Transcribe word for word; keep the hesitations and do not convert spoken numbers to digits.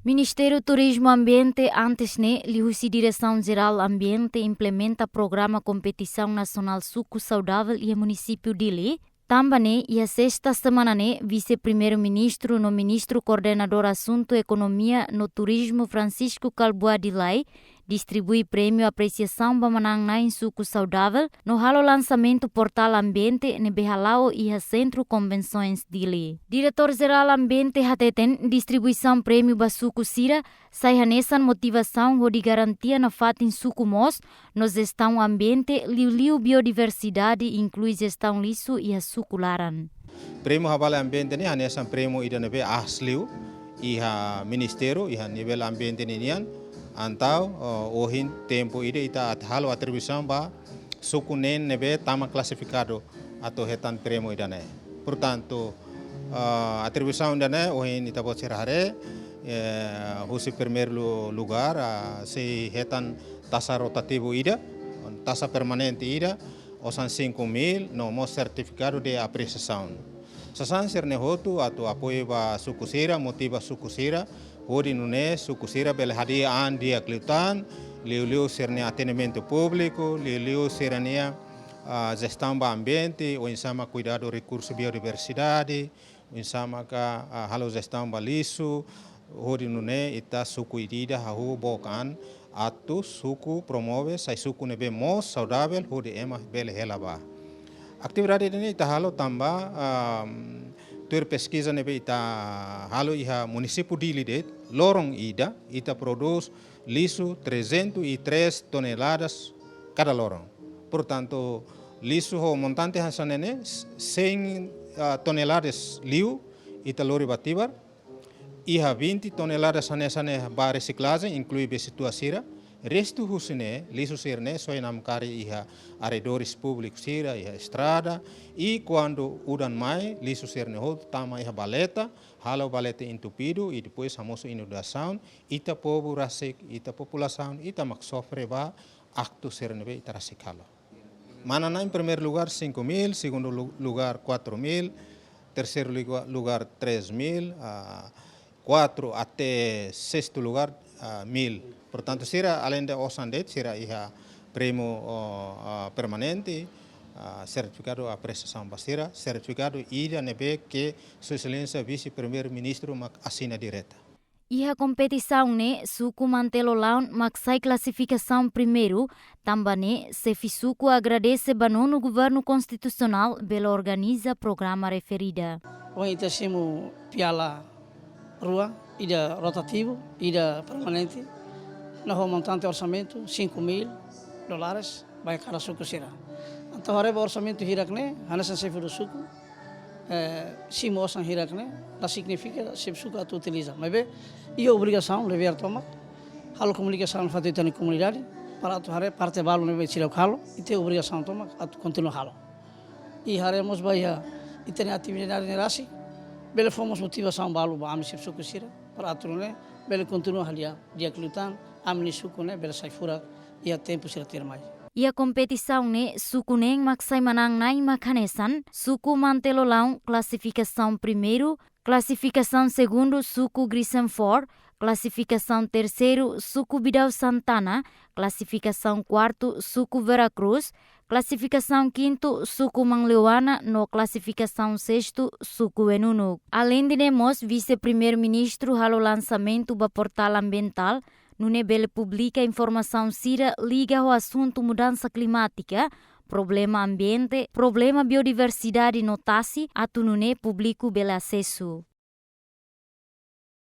Ministériu Turizmu Ambiente antes ne'e liuhusi Diresaun Jerál Ambiente implementa programa kompetisaun nasionál Suku Saudavel iha munisípiu Dili. Tanba ne'e, iha sesta semana ne'e, Vise-Primeiru-Ministru no Ministru Koordenadór Asuntu Ekonomia no Turizmu Francisco Kalbuadi Lay distribui prémiu apresiasaun ba manán-na'in suku saudavel no halo lansamentu portál ambiente ne'ebé hala'o iha Sentru Konvensoens Dili. Diretór Jerál Ambiente hateten distribuisaun prémiu ba suku sira sai hanesan motivasaun hodi garantia nafatin suku moos no jestaun ambiente, liuliu biodiversidade, inklui jestaun lixu iha suku laran. Prémiu Habalek Ambiente ne'e hanesan prémiu ida ne'ebé aas liu iha ministériu, iha nivel ambiente ninian. Entaun, eh, ohin tempu ida ita at-, halo atribuisaun ba suku neen ne'ebé tama klasifikadu atu hetan prémiu ida-ne'e. Portantu, eh, atribuisaun ida-ne'e ohin ita-boot sira haree, eh, husi primeiru lu-, lugár, ah, sei hetan taxa rotativu ida, taxa permanente ida, osan cinco mil, no mós sertifikadu de apresiasaun. Sasán sira-ne'e hotu atu apoiu ba suku sira, motiva suku sira, hodi nune'e suku sira bele hadi'a an di'ak liután, liuliu sira-nia atendimentu públiku, liuliu sira-nia, ah, jestaun ba ambiente, oinsá mak kuidadu rekursu biodiversidade, oinsá maka, ah, halo jestaun ba lixu, hodi nune'e ita suku ida-idak hahú book an atu suku promove sai suku ne'ebé moos saudavel hodi ema bele hela ba. Atividade ida-ne'e ita halo tanba, ah, tuir peskiza ne'ebé ita halo iha munisípiu Dili de'it, loron ida ita prodús lixu trezentos e três toneladas kada loron. Portantu, lixu ho montante hanesan ne'e, cem, ah, toneladas liu ita lori ba Tibar, iha vinte toneladas hanesan ne'e ba resiklajen, inklui besi-tua sira, restu husi ne'e, lixu sira-ne'e soe namkari iha arredores públiku sira, iha estrada, i kuandu udan mai, lixu sira-ne'e hotu tama iha valeta, halo valeta entupidu, i depois hamosu inundasaun, ita povu rasik, ita populasaun, ita mak sofre ba aktu sira ne'ebé ita rasik halo. Manán-na'in primeiru lugár cinco mil, segundu lu-, lugár quatro mil, terseiru lugá-, lugár três mil, ah, kuartu até sestu lugár, ah, mil. Portantu, sira aleinde osan de'it, sira iha prémiu, oh, ah, permanente, ah, sertifikadu apresiasaun ba sira, sertifikadu ida ne'ebé ke Sua Exelénsia Vise-Primeiru-Ministru mak asina direta. Iha kompetisaun ne'e, suku Mantelolaun mak sai klasifikasaun primeiru, tanba ne'e, xefe suku agradese ba Nonu Governu Konstitusionál bele organiza programa referida. Ohin ita simu piala rua, ida rotativu, ida permanente, no ho montante orsamentu cinco mil dólares ba kada suku sira. Entaun, haree ba orsamentu hirak ne'e, hanesan xefe suku, eh, simu osan hirak ne'e, la signifika xefe suku atu utiliza. Maibé, iha obrigasaun, devér tomak, halo komunikasaun fatin ita-nia komunidade, para atu haree parte balu ne'ebé seidauk halo, ita obrigasaun tomak atu kontinua halo. I haree mós ba iha ita-nia atividade ne'e rasik, bele fó mós motivasaun balu ba ami xefe suku sira, para atu nune'e bele kontinua hadi'a di'ak liután, ami-nia suku ne'e bele sai furak iha tempu sira tuirmai. Iha kompetisaun ne'e, suku neen mak sai manán-na'in mak hanesan, suku Mantelolaun, klasifikasaun primeiru, klasifikasaun segundu, suku Grisenfort, klasifikasaun terseiru, suku Bidau Santana, klasifikasaun kuartu, suku Vera Cruz, klasifikasaun kintu, suku Manleuana, no klasifikasaun sestu, suku Wenunuk. Aleinde ne'e mós, Vise-Primeiru-Ministru halo lansamentu ba portál ambientál, nune'e bele publika informasaun sira liga ho asuntu mudansa klimátika, problema ambiente, problema biodiversidade no tasi, atu nune'e públiku bele asesu.